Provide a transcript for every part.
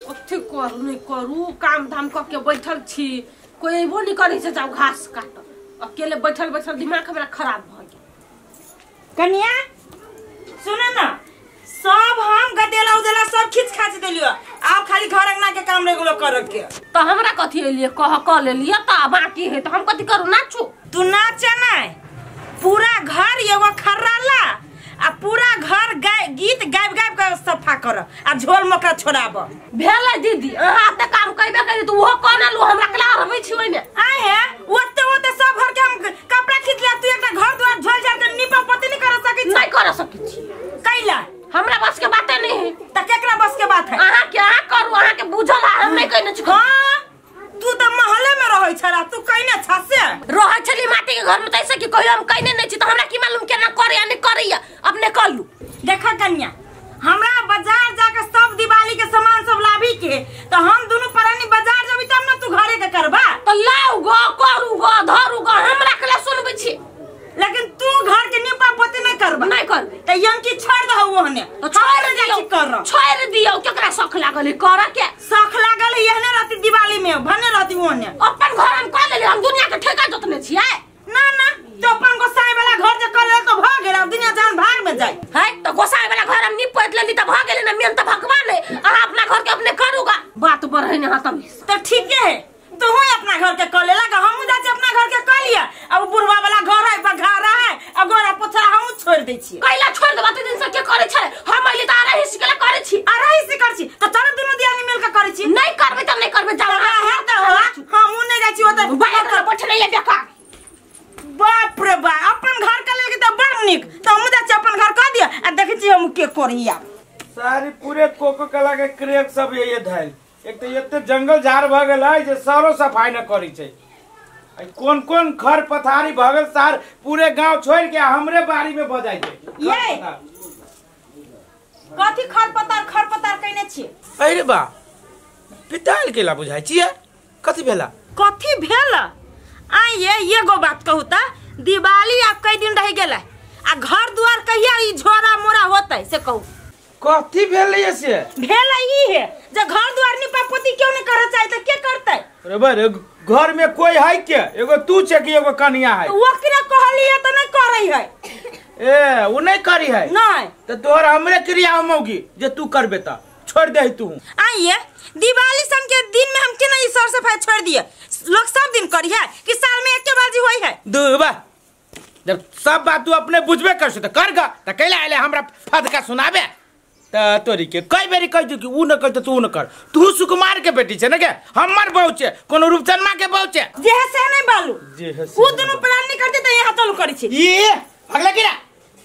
कथी करू नहीं करू, काम धाम क के बैठल छी, कोई अयबो नहीं करै छै, जाउ घास काट। अकेले बैठल बैठल दिमाग हमरा खराब भ गेल। कन्या सुन न, सब हम गदेला उदेला सब खींच खाच देलियो, आप खाली घर अंगना के काम रेगुलर कर के। तो हमरा कथी एलिए कह क लेलिए त बाकी है, तो हम कथी करू? नाचू? तू नाच नै, पूरा घर एगो खर्राला आ पूरा घर गाय गीत गाबि गाबि के सफा कर आ झोल मकरा छोड़ाब। भेलै दीदी, अहाँ त काम करबे करी त ओहो कोना लू, हमरा कला रहबै छी ओइमे। आय हे ओते ओते सब घर के हम कपड़ा खींच ले, तू एकटा घर द्वार झोल झाड़ के नीपा पोती नहीं कर सकै छी? नहीं कर सकै छी। कैला? हमरा बस के बात नहीं है। त केकरा बस के बात है? अहाँ के अहाँ करू, अहाँ के बुझल है, हम नहीं कहने छी। हां, तू त महले में रहै छला, तू कहने छ से रहै छली माटी के घर में, तैसे कि कहियो हम कहने नहीं छी, त हमरा की मालूम केना करे या नहीं करे, अपने कर लू। देखा कन्या, हमरा बाजार जाके सब दिवाली के सामान सब लाभी के, त हम दुनु प्राणी बाजार जबी तब न तू घरे के करबा। त लाउ गो, करू गो, धरू गो, हमरा कला सुनबै छी, लेकिन तू घर के नीपा पोती नहीं करबा। नहीं करबे। त यंकी छोड़ दहो ओहने, तो छोड़ दियो, कर छोड़ दियो, केकरा शौक लागल है कर के? शौक लागल है एहने रहती दिवाली में, भने रहती ओहने। अपन घर हम कर लेली, हम दुनिया के ठेका जोतने छियै। ना ना, तो अपन गोसाई वाला घर जे कर ले तो भ गेल, अब दुनिया जान भाग में जाय है। तो गोसाई वाला घर हम नीप पोत लेली त भ गेल ना, मेन त भगवान है, अहाँ अपना घर के अपने करूगा। बात बढ़ै ना तब तो ठीक है, तू अपना घर के कर लेला, हम जा अपना घर के कर लिया। अब बुढ़वा वाला घर है, बघारा है, अब गोरा पोछरा हम छोड़ दै छी। कैला छोड़ देबा? त दिन से के करै छै? हम अइली त आरा हिस्सा के करै छी, आरा हिस्सा करै छी, त चल दुनु दियानी मिल के करै छी। नहीं करबे त नहीं करबे, जाऊ है त हम नहीं जाइ छी ओत बाहर बैठले ये बेकार। बाप रे बा, अपन घर के लेल त बड़ नीक, त हम जा छी अपन घर कर दिया आ देखै छी हम के करिया। सारी पूरे कोको कला के क्रेक सब ये धैल, एक तो एते जंगल झाड़ भ गेल है जे सारो सफाई न करी छै, कोन कोन खर पथारी भ गेल सार पूरे गांव छोड़ के हमरे बाड़ी में भ जाय छै। ये कथी खर पतार कहने छी? अरे बा, पिताल केला बुझाय छी, कथी भेला? कथी भेला? आ ये एगो बात कहू त, दिवाली आब कई दिन रह गेलै आ घर द्वार कहिया ई झोरा मोरा होतै से कहू। कथी भेलै से? भेलै ई है जे घर द्वार निपा पोती क्यों नहीं करे चाहे त के करतै? अरे बा रे, घर में कोई है के? एगो तू छे कि एगो कन्या है? ओकरा कहली है त नहीं करै है। ए उ नहीं करी है? नहीं। त तोहर हमरे क्रिया होमौगी जे तू करबे त छोड़ दे तू। आइए दिवाली सन के दिन में हम केना ई सर सफाई छोड़ दिए? लोग सब दिन करी है कि साल में एक बार जी होई है? दुबा, जब सब बात तू अपने बुझबे कर त कर गा, त कैला आइले हमरा फदका सुनाबे? त तोरी के कई बेरी कह दू कि उ न कर त तू न कर, तू सुकुमार के बेटी छे न के, हमर बहू छे, कोनो रूपचनमा के बहू छे। जे है से नहीं बालू, उ दुनु प्लान नहीं करते त यहाँ चलू करी छी। ये भगला की ना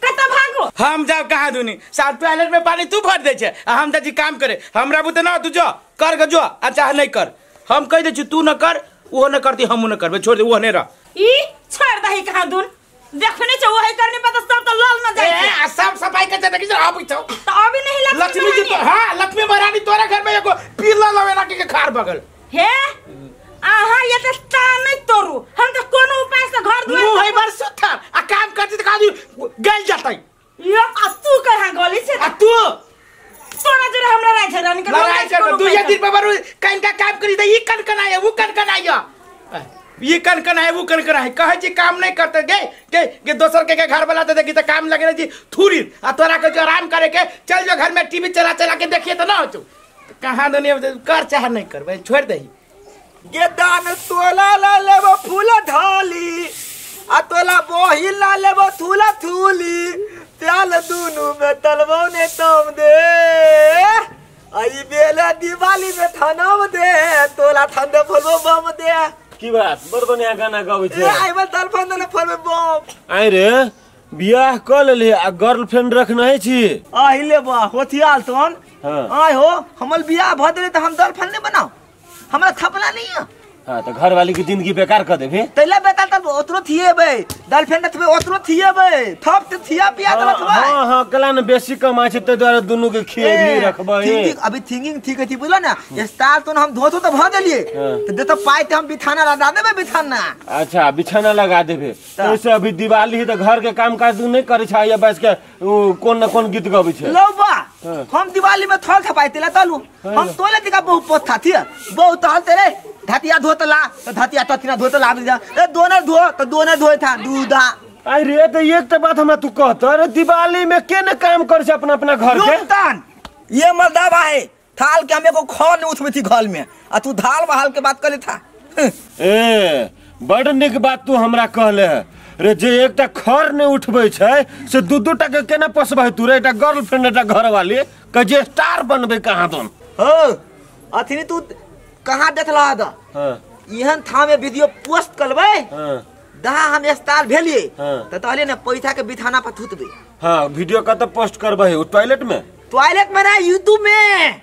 कत भागो? हम जाओ कहाँ दुनी, साथ टॉयलेट में पानी तू भर दे छे आ हम जा काम करे, हमरा बुते न तू जो कर ग जो आ चाहे नहीं कर, हम कह दे छी तू न कर, वो न करती हम न करबे, छोड़ दे वो ने रह। ई छोड़ दही कहाँ दुन, देखने छो वही करने पर सब तो लाल न जाए। ए आ सब सफाई के देखि छ आबै छौ त अभी नहीं लक्ष्मी जी तो। हां लक्ष्मी महारानी तोरा घर में एगो पीला लवेना के खार बगल हे। आहा ये त ता नहीं तोरू, हम त कोनो उपाय से घर द्वार मुंह है बर सुथर आ काम करती त खाली गल जतै। यो आ तू कहां गली छे? आ तू तोरा जरे हमरा राय छै रानी के लड़ाई कर दू ये दिन पर कहीं का काम करी त ई कन कन आया वो कन कन आया, ये कन कन है वो कन कन है, कहे छी काम नहीं करते गे के के दोसर के घर वाला त देखी त काम लगे छी थूरी आ तोरा के जो आराम करे के चल जो घर में टीवी चला चला के देखिए त ना होतो। कहां दुनिया कर चाहे नहीं करबे छोड़ दही। गे दान तोला ला लेबो फूल ढाली आ तोला बोही ला लेबो थूला थूली, त्याल दुनु में तलबो ने तम दे, आई बेला दिवाली में थानम दे, तोला थंदे फलबो बम दे। की बात, बड़ बढ़िया गाना गाबै छै। ए आई बल तल फंदे फलबो बम। आइ रे बियाह क लेली आ गर्लफ्रेंड रखने छी? अहिले बा होथियाल तोन। हां आइ हो हमर बियाह भ देले त हम गर्लफ्रेंड नहीं बनाओ, हमरा थपला नहीं है। हां त घर वाली की जिंदगी बेकार कर देबे। तैला बेटा त ओतरो थिएबे, गर्लफ्रेंड थबे ओतरो थिएबे, थप त थिया पिया त थबे। हां हां कला न बेसी कमाइ छै तै द्वारा दुनु के खिएबी रखबै। थिंकिंग अभी थिंकिंग ठीक है बुझलो ना, ये साल तो हम धोतो त भ देलिए त दे त पाई त हम बिछाना लगा देबे, बिछाना। अच्छा बिछाना लगा देबे। तो अभी दिवाली है त घर के काम काज नहीं करे छै या बस के कोन न कोन गीत गबै छै। लो बा हम दिवाली में थल थपाई तेला तलु हम तोले दिका बहुत पोत था थिया बहुत तहल तेरे धतिया धोतला तो धतिया तथिना धोतला आबि जा ए दोनर धो तो दोनर धोए था दूधा। अरे तो एक तो बात हमरा तू कहत, अरे दिवाली में के न काम कर अपना अपना घर के। रुपतान ये मर्दावा है थाल के हमें को खर नहीं उठबे थी घर में आ तू धाल बहाल के बात करे था। ए बड़ निक बात तू हमरा कहले है रे, जे एकटा खर नहीं उठबे छै से दू दू टा के केना पोसबै तू रे, एकटा गर्लफ्रेंड एकटा घरवाली के जे स्टार बनबे कहां तुम हो अथिनी तू कहां देखला द। हां एहन था में वीडियो पोस्ट करबै। हां दहा हम स्टार भेलिए। हां त तहले ने पैसा के बिथाना पर थुतबे। हां वीडियो कत पोस्ट करबै उ टॉयलेट में? टॉयलेट में ना यूट्यूब में।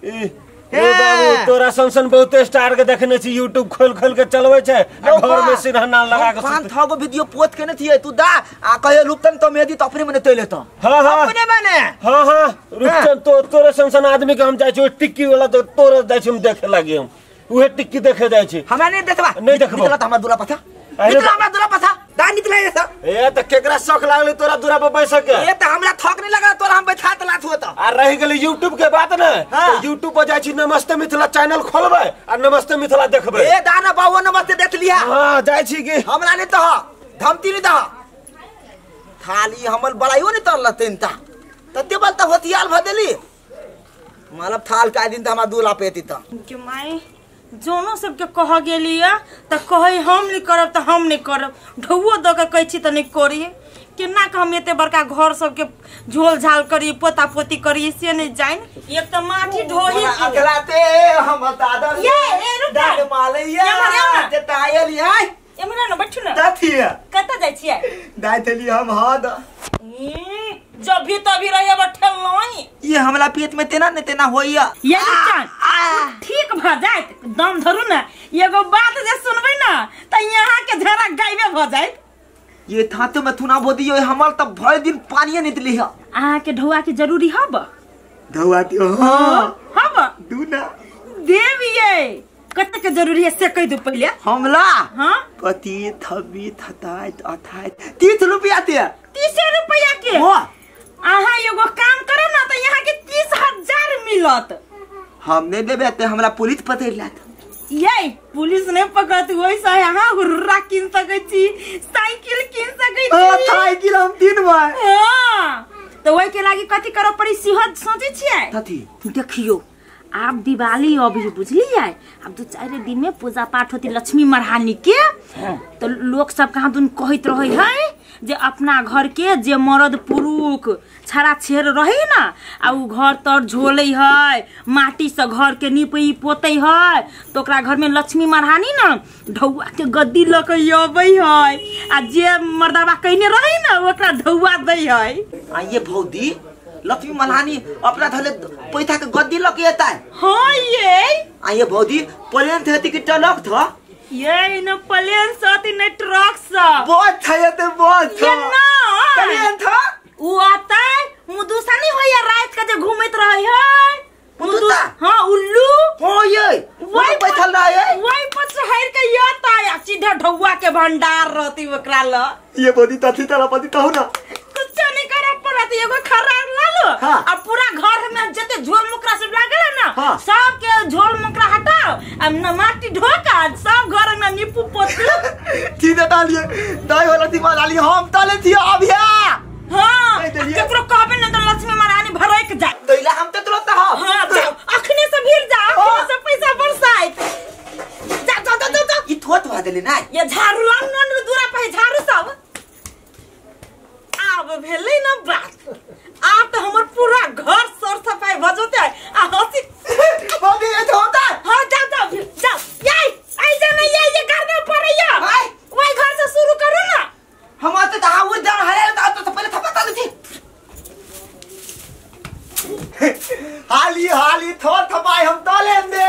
ई ओ बाबू तोरा सन बहुत स्टार के देखने छी यूट्यूब खोल खोल के चलबै छै आ घर में सिरहना लगा के 5-6 गो वीडियो पोस्ट केने थिए तू दा आ कहे रुपतन तो मेदी तो अपने मने तैले तो। हां हां अपने मने। हां हां रुपचन तो तोरे सन आदमी के हम जाइ छी टिक्की वाला तो तोरे जाइ छी हम देखे लागी, हम उहे टिक्की देखे जाइ छी। हमरा नहीं देखबा नहीं देखबो निकला त हमरा दूरा पथा निकला हमरा दूरा पथा दा निकला ऐसा ए त केकरा शौक लागले तोरा दूरा पर बैस के? ए त हमरा थक नहीं लगा तोरा हम बैठा तला थु त। आ रह गेलै यूट्यूब के बात ने। हाँ। तो यूट्यूब पर जाइ छी नमस्ते मिथिला चैनल खोलबै आ नमस्ते मिथिला देखबै। ए दाना बाबू नमस्ते देख लिया। हां जाइ छी की हमरा नहीं त धमती नहीं त थाली हमर बड़ाइयो नहीं तर लतेन ता तते बल त होतियाल भ देली मतलब थाल का दिन त हमरा दूला पेती त के माई जोनो सबके कह गेलिया त कहै हम नहीं करब त हम नहीं करब, ढौओ द के कहै छी त नहीं करी, केना के हम एते बड़का घर सबके झोल झाल करी पोता पोती करी से नहीं जाइन। एक त माटी ढोही अकलाते हम दादर ये ए रुक दाद मालैया ते तायल याय एमरा न बैठू न तथिया कत जाय छियै दाय थली हम हद जब भी तभी रहिए बैठल नहीं ये हमला पेट में तेना ने तेना होइया। ये रुपचन ठीक भ जाइत दम धरू न एगो बात जे सुनबै न त यहाँ के झरा गायबे भ जाइत। ये थाते में थुना बोदियो हमर त भर दिन पानी निकली है। अहाँ के ढौआ के जरूरी हब? ढौआ के हां हब दू ना देबियै कते के जरूरी है से कह दू पहिले हमला। हां कति 26 27 28 30 रुपया ते 30 रुपया के। हां अहाँ एगो काम करो ना त यहाँ के 30,000 मिलत। हम नहीं देबे ते हमरा पुलिस पकड़ लात। ये पुलिस नहीं पकड़त वैसा यहाँ हुर्रा किन सकै छी साइकिल किन सकै छी। साइकिल हम तीन बार। हां तो वही के लागी कथि करऽ पड़ी सिहत सोचै छियै कथि? देखियो आप दिवाली अभी बुझलियै अब 2-4 दिन में पूजा पाठ होती लक्ष्मी महारानी के। हाँ। तो लोग सब कहाँ दुन कहत रहे है जे अपना घर के जे मर्द पुरुष छड़ा छेड़ रहे ना आ उ घर तर झोले है माटी से घर के निपई पोते है तो ओकरा घर में लक्ष्मी महारानी ना ढौआ के गद्दी ल के अबै है आ जे मर्दाबा कहने रहे ना ओकरा ढौआ दै है। आ ये भौदी लक्ष्मी महारानी अपना धले पैसा के गद्दी ल के एता है। हां ये आ ये भौदी प्लेन थे कि ट्रक था? ये न प्लेन से न ट्रक से बहुत था ये तो बहुत था ये ना प्लेन था उ आता है मुदुसा नहीं होया रात के जे घूमत रहे है मुदुसा। हां उल्लू हां ये वही बैठल रहे है वही पर चढ़ के ये आता है सीधा ढौआ के भंडार रहती ओकरा ल। ये भौदी तथी तला पति कहू ना कुछ नहीं करऽ पड़त एगो खरा ला लो। हाँ। आ पूरा घर में जते झोल मुकरा सब लागल है ना। हाँ। सब के झोल मुकरा हटाओ आ न माटी ढोका सब घर में निपू पोतू ठीक है तालिए दाई वाला दिमाग लाली हम ताले थी अब या। हां केकरो कहबे न त लक्ष्मी महारानी भरक जाय तैला हम त तुरंत हां। हां जाओ अखने से भीड़ जा अखने से पैसा बरसाइत जा जा जा जा ई थोत भा देले ना ये झाड़ू लान न दूरा पे झाड़ू सब आब भेलै न बात। आब त हमर पूरा घर सर सफाई भ जतै आ हंसी भौजी ये होता। हां जा जा जा ये आई जा न ये घर में पड़ैया वही घर से शुरू करू ना हम आते त हां वो जान हरे त पहिले थपा ताली थी हाली हाली थोर थपाई हम तलेन दे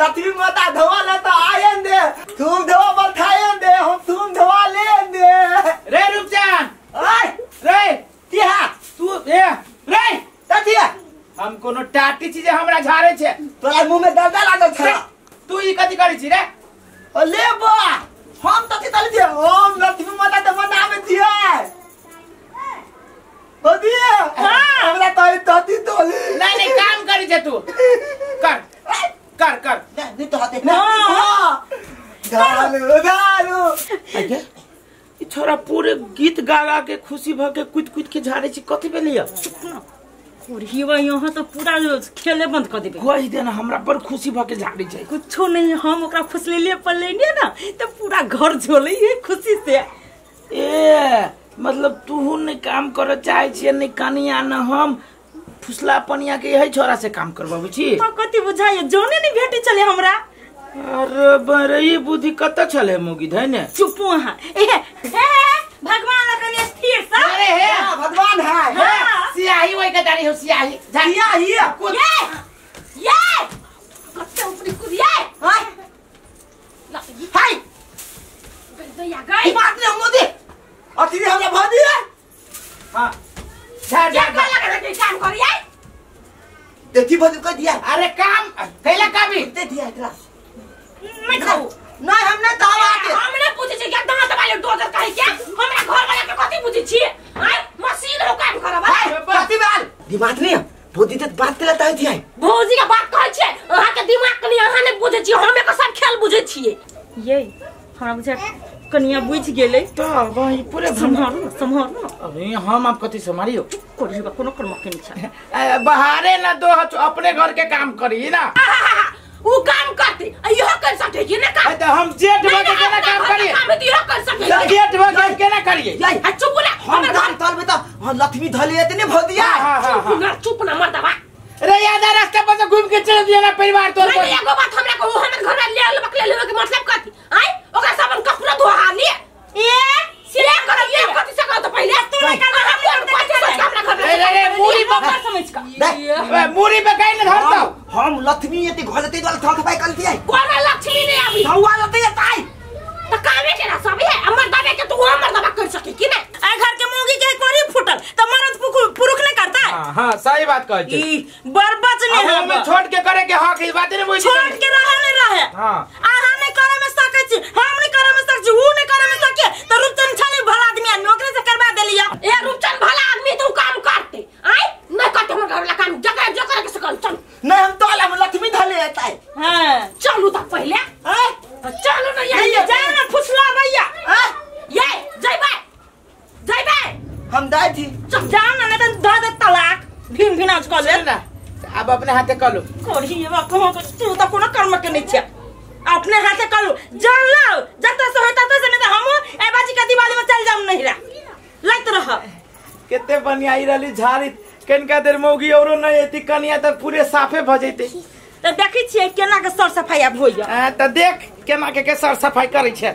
लक्ष्मी माता धोवा ल त आयन दे तुम धोवा बरथायन दे हम तुम धोवा लेन दे। रे रुपचन आय रे तिहा तू ए रे तथिया हम कोनो टाटी छी जे हमरा झारे छे तोरा मुंह में दर्द लागल छ तू ई कथि करै छी रे? ओ ले बा हम तथि तले दिए हम लक्ष्मी माता त मनावे दिए। भौजी हमरा ताई ताती तोली नहीं नहीं काम करी छे तू कर कर कर नहीं तो हाथे हां धालू धालू अरे ई छोरा पूरे गीत गा गा के खुशी भ के कूद कूद के झाड़े छी कथि भेलिया कोढ़ीवा यहाँ तो पूरा खेले बंद कर देबे कहि देना हमरा पर खुशी भ के झाड़ी छै कुछो नहीं हम ओकरा फुसलेले पर लेने ना तो पूरा घर झोले है खुशी से ए मतलब तू नहीं काम करे चाहे छी नहीं कनिया न हम फुसला पनिया के यही छोरा से काम करबाबै छी तो कथि बुझाइए जोने नहीं भेटे चले हमरा अरे बरे बुद्धि कत छले मोगी धै ने चुप अहाँ ए हे भगवान कने स्थिर सा अरे हे भगवान है हे सियाही ओइ के दारी हो सियाही सियाही ये ये कते ऊपरी कुदिया हाय हाय गई गई बात नहीं हम मोदी अथी हमरा भौजी है हां झा झा लगा के काम करिए देखी भौजी कह दिया अरे काम कैला काबी दे दिया एकरा नहीं खाऊ नहीं हमने दावा के हमने पूछे छी कि दांत वाले डोजर कहि के हमरा घर वाला के कथि पूछे छी आय मशीन हो काम करब कथि बाल दिमाग नहीं भौजी ते बात के लता दिया भौजी के बात कहै छी अहाँ के दिमाग कनी अहाँ नहीं बुझे छी हम एकर सब खेल बुझे छिए ये हमरा बुझा कनिया बुझ गेलै तो वही पूरे सम्हारू सम्हारू अरे हम आप कथि सम्हारियो कोढ़ीवा कोनो कर्म के नहीं छै बहारे ना दो अपने घर के काम करी ना उ काम करते इहो कर सके छी ना काम त हम जेठ भ के केना काम करिए काम त इहो कर सके जेठ भ के केना करिए आ चुप ना हम दान तल में त हम लक्ष्मी धले एते ने भौदिया चुप ना चुप ना मर्दवा रे यादा रास्ता पर से घूम के चल दिया ना परिवार तोर नहीं एगो बात हमरा कहू हमर घर में ले बकले लेवे के मतलब कथि आय ओकरा सबन कपड़ा धोहा लिए ए सिले कर ये कथि से कहो तो पहिले तू नहीं कर हम कथि सोच हमरा घर रे रे रे मूड़ी पर समझ का ए मूड़ी पे काहे न धरता हम लक्ष्मी एते घर एते द्वारा थक पाई कर दिया कोना लक्ष्मी नहीं आबी धौआ लते ताई त कामे के ना सब है हमर दबे के तू हमर दबा कर सके कि ना ए घर के मौगी के कोरी फुटल त मर्द पुरुख नहीं करता है हां हां सही बात कहै छी ई बरबच नहीं हम है छोड़ के करे के हक ई बात नहीं बुझी छोड़ के रहे नहीं रहे हां अहाँ नहीं करे में सकै छी हम नहीं करे में सकै छी ऊ नहीं करे में सके त रूपचंद छले भला आदमी आ नौकरी से करवा देलिया ए रूपचंद भला आदमी तू काम करते आय नहीं करते हमर घर वाला काम जकरा जो करे के सकल चल नहीं हम तो हम लक्ष्मी धले ताई हां चलू त पहिले हां चलू ना ये जा ना फुसला भैया हां ये जइबे जइबे हम दाई थी चल जा ना नहीं त द दे तलाक भिन भिन आज कर ले ना अब अपने हाथे कर लो कोरी ये कहो तू त कोनो कर्म के नहीं छे अपने हाथे कर लो जान लो जत से होता त से नहीं त हम ए बाजी के दिवाली में चल जाम नहीं रा लत रह केते बढ़िया आई रहली झाड़ी कनका देर मौगी औरो नहीं एती कनिया त पूरे साफे भ जैते त देखै छियै केना के सर सफाई आब होइया त देख केना के सर सफाई करै छै।